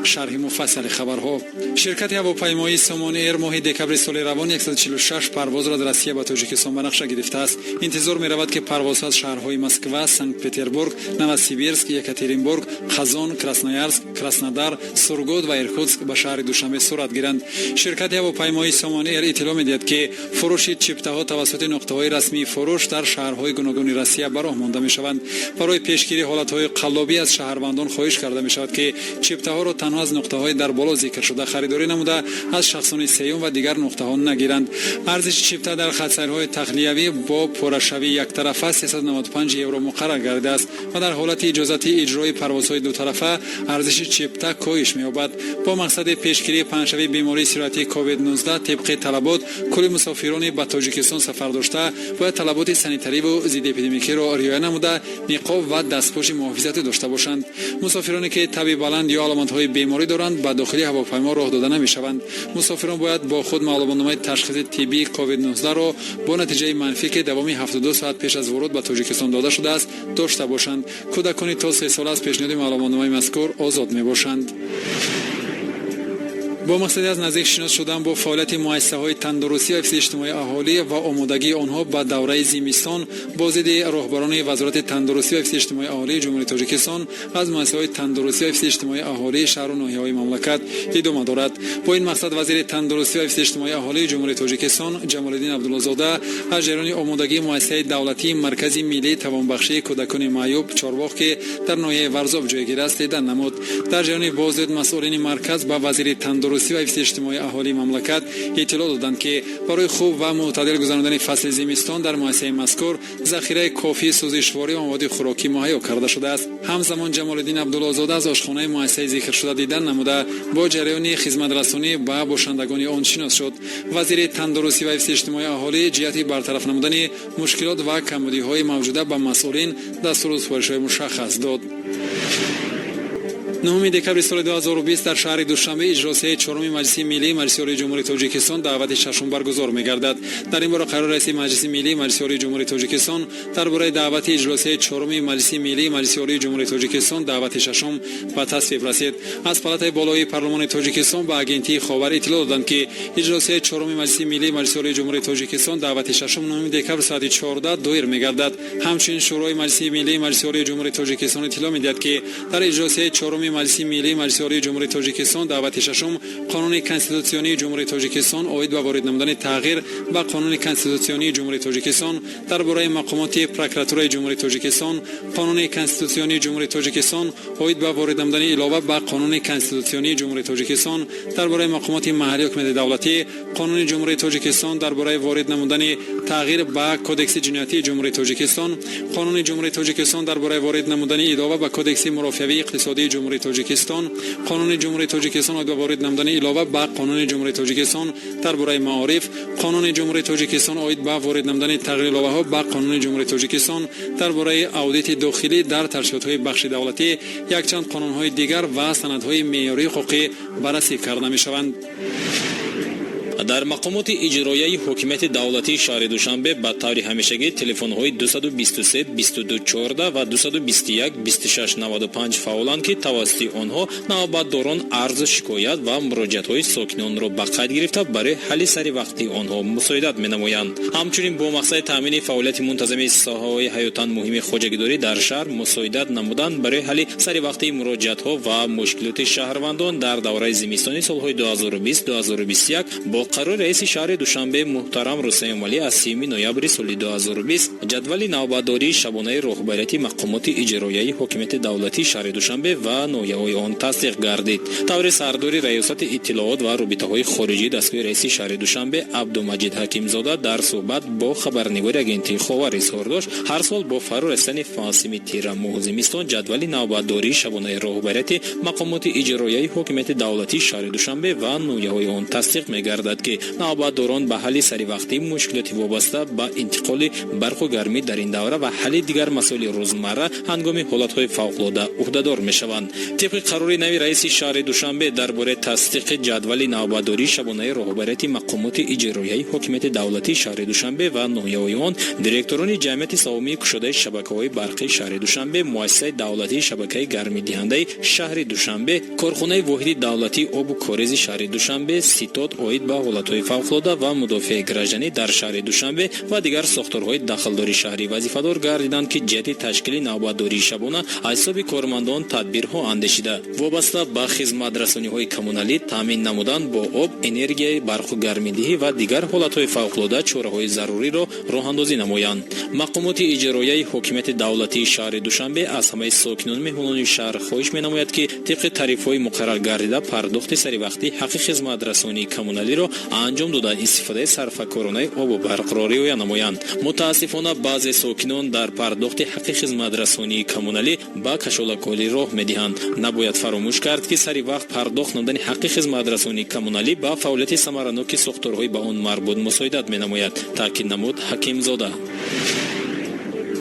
Шарҳи муфассали хабарҳо. Ширкати ҳавопаймоии Сомон Эйр моҳи декабри соли равон 146 парвозро аз Россия ба Тоҷикистон ба нақша гирифтааст. Интизор меравад, ки парвозҳо аз шаҳрҳои Москва, Санкт Петербург, Новосибирск, Екатеринбург, Қазон, Красноярск, Краснодар, Сургут ва Иркутск ба шаҳри Душанбе сурат гиранд. Ширкати ҳавопаймоии Сомон Эйр иттилоъ медиҳад, ки фурӯши чиптаҳо тавассути нуқтаҳои расмии фурӯш дар шаҳрҳои гуногуни Россия ба роҳ монда мешаванд. Барои пешгирии ҳолатҳои қаллобӣ аз шаҳрвандон хоҳиш карда мешавад, ки чиптаҳоро танҳо аз нуқтаҳои дар боло зикршуда харидорӣ намуда, аз шахсони сеюм ва дигар нуқтаҳо нагиранд. Арзиши чипта дар хатсайрҳои тахлиявӣ бо пуррашавии яктарафа 395 евро муқаррар гардидааст ва дар ҳолати иҷозати иҷрои парвозҳои дутарафа арзиши чипта коҳиш меёбад. Бо мақсади пешгирии паҳншавии бемории сироятии COVID-19, тибқи талабот, кулли мусофирони ба Тоҷикистон сафар дошта бояд талаботи санитариву зиддиэпидемикиро риоя намуда, ниқоб ва дастпӯши муҳофизатӣ дошта бошанд. Мусофироне, ки таби баланд ё аломатҳои беморӣ доранд, ба дохили ҳавопаймо роҳ дода намешаванд. Мусофирон бояд бо худ маълумотномаи ташхиси тиббии COVID-19-ро бо натиҷаи манфӣ, ки давоми 72 соат пеш аз вуруд ба Тоҷикистон дода шудааст, дошта бошанд. Кӯдакони то 3 сола аз пешниҳоди маълумотномаи мазкур озод мебошанд. Бо мақсади аз наздик шинос шудан бо фаъолияти муассисаҳои тандурустӣ ва ҳифзи иҷтимоии аҳолӣ ва омодагии онҳо ба давраи зимистон, боздиди роҳбарони Вазорати тандурустӣ ва ҳифзи иҷтимоии аҳолии Ҷумҳурии Тоҷикистон аз муассисаҳои тандурустӣ ва ҳифзи иҷтимоии аҳолии шаҳру ноҳияҳои мамлакат идома дорад. Бо ин мақсад вазири тандурустӣ ва ҳифзи иҷтимоии аҳолии Ҷумҳурии Тоҷикистон Ҷамолиддин Абдуллозода аз ҷараёни омодагии муассисаи давлатии Маркази миллии тавонбахшии кӯдакони маъюб Чорбоғ, ки дар ноҳияи Варзоб ҷойгир аст, дидан намуд. Дар ҷараёни боздид масъулини марказ ба вазири тандурустӣ ва ҳифзи иҷтимоии аҳолии мамлакат иттилоъ доданд, ки барои хуб ва мӯътадил гузарондани фасли зимистон дар муассисаи мазкур захираи кофии сӯзишворӣ ва маводи хӯрокӣ муҳайё карда шудааст. Ҳамзамон Ҷамолиддин Абдуллозода аз ошхонаи муассисаи зикршуда дидан намуда, бо ҷараёни хизматрасонӣ ба бошандагони он шинос шуд. Вазири тандурустӣ ва ҳифзи иҷтимоии аҳолӣ ҷиҳати бартараф намудани мушкилот ва камбудиҳои мавҷуда ба масъулин дастуру супоришҳои мушаххас дод. 9 декабри соли 2020 дар шаҳри Душанбе иҷлосияи чоруми Маҷлиси миллии Маҷлиси Олии Ҷумҳурии Тоҷикистон, даъвати шашум, баргузор мегардад. Дар ин бора қарори раиси Маҷлиси миллии Маҷлиси Олии Ҷумҳурии Тоҷикистон дар бораи даъвати иҷлосияи чоруми Маҷлиси миллии Маҷлиси Олии Ҷумҳурии Тоҷикистон, даъвати шашум, ба тасвиб расид. Аз палатаи болоии парлумони Тоҷикистон ба агентии Ховар иттилоъ доданд, ки иҷлосияи чоруми Маҷлиси миллии Маҷлиси Олии Ҷумҳурии Тоҷикистон, даъвати шашум, 9 декабр соати 14 доир мегардад. Ҳамчунин Шӯрои Маҷлиси миллии Маҷлиси Олии Ҷумҳурии Тоҷикистон иттилоъ медиҳад, ки дар иҷлосияи чоруми Маҷлиси миллии Маҷлиси Олии Ҷумҳурии Тоҷикистон, даъвати шашум, Қонуни конститутсионии Ҷумҳурии Тоҷикистон оид ба ворид намудани тағйир ба Қонуни конститутсионии Ҷумҳурии Тоҷикистон дар бораи мақомоти прокуратураи Ҷумҳурии Тоҷикистон, Қонуни конститутсионии Ҷумҳурии Тоҷикистон оид ба ворид намудани илова ба Қонуни конститутсионии Ҷумҳурии Тоҷикистон дар бораи мақомоти маҳаллии ҳукумати давлатӣ, Қонуни Ҷумҳурии Тоҷикистон дар бораи ворид намудани тағйир ба Кодекси ҷиноятии Ҷумҳурии Тоҷикистон, Қонуни Ҷумҳурии Тоҷикистон дар бораи ворид намудани илова ба Кодекси мурофиавии иқтисодии Ҷумҳурии Тоҷикистон, Қонуни Ҷумҳурии Тоҷикистон оид ба ворид намудани илова ба Қонуни Ҷумҳурии Тоҷикистон дар бораи маориф, Қонуни Ҷумҳурии Тоҷикистон оид ба ворид намудани тағйири иловаҳо ба Қонуни Ҷумҳурии Тоҷикистон дар бораи аудити дохилӣ дар ташкилотҳои бахши давлатӣ, якчанд қонунҳои дигар ва санадҳои меъёрии ҳуқуқӣ баррасӣ карда мешаванд. Дар мақомоти иҷроияи ҳокимияти давлатии шаҳри Душанбе ба таври ҳамешагӣ телефонҳои 223 22 14 ва 221 26 95 фаъоланд, ки тавассути онҳо навбатдорон арзу шикоят ва муроҷиатҳои сокинонро ба қайд гирифта, барои ҳалли саривақтии онҳо мусоидат менамоянд. Ҳамчунин бо мақсади таъмини фаъолияти мунтазами соҳаҳои ҳаётан муҳими хоҷагидорӣ дар шаҳр, мусоидат намудан барои ҳалли саривақтии муроҷиатҳо ва мушкилоти шаҳрвандон дар давраи зимистони солҳои 2020-2021 бо қарори раиси шаҳри Душанбе муҳтарам Рустам Эмомалӣ аз 3 ноябри соли 2020 ҷадвали навбатдории шабонаи роҳбарияти мақомоти иҷроияи ҳокимияти давлатии шаҳри Душанбе ва ноҳияҳои он тасдиқ гардид. Тавре сардори раёсати иттилоот ва робитаҳои хориҷии дастгоҳи раиси шаҳри Душанбе Абдумаҷид Ҳакимзода дар суҳбат бо хабарнигори агентии Ховар изҳор дошт, ҳар сол бо фаро расидани мавсими тирамоҳу зимистон ҷадвали навбатдории шабонаи роҳбарияти мақомоти иҷроияи ҳокимияти давлатии шаҳри Душанбе ва ноҳияҳои он тасдиқ мегардад. менамояд, ки навбатдорон ба ҳалли саривақтии мушкилоти вобаста ба интиқоли барқу гармӣ дар ин давра ва ҳалли дигар масоили рӯзмарра ҳангоми ҳолатҳои фавқулода ӯҳдадор мешаванд. Тибқи қарори нави раиси шаҳри Душанбе дар бораи тасдиқи ҷадвали навбатдории шабонаи роҳбарияти мақомоти иҷроияи ҳокимияти давлатии шаҳри Душанбе ва ноҳияҳои он, директорони Ҷамъияти саҳомии кушодаи шабакаҳои барқии шаҳри Душанбе, Муассисаи давлатии шабакаи гармидиҳандаи шаҳри Душанбе, Корхонаи воҳиди давлатии обу корези шаҳри Душанбе, Ситод оид ба ҳолатҳои фавқулода ва мудофиаи гражданӣ дар шаҳри Душанбе ва дигар сохторҳои дахлдори шаҳрӣ вазифадор гардиданд, ки ҷиҳати ташкили навбатдории шабона аз ҳисоби кормандон тадбирҳо андешида, вобаста ба хизматрасониҳои коммуналӣ, таъмин намудан бо об, энергияи барқу гармидиҳӣ ва дигар ҳолатҳои фавқулода чораҳои заруриро роҳандозӣ намоянд. Мақомоти иҷроияи ҳокимияти давлатии шаҳри Душанбе аз ҳамаи сокинону меҳмонони шаҳр хоҳиш менамояд, ки тибқи тарифҳои муқаррар гардида пардохти саривақтии ҳаққи хизматрасонии коммуналиро анҷом дода, истифодаи сарфакоронаи обу барқро риоя намоянд. Мутаассифона, баъзе сокинон дар пардохти ҳаққи хизматрасонии коммуналӣ ба кашолакорӣ роҳ медиҳанд. Набояд фаромӯш кард, ки сари вақт пардохт намудани ҳаққи хизматрасонии коммуналӣ ба фаъолияти самараноки сохторҳои ба он марбут мусоидат менамояд, таъкид намуд Ҳакимзода.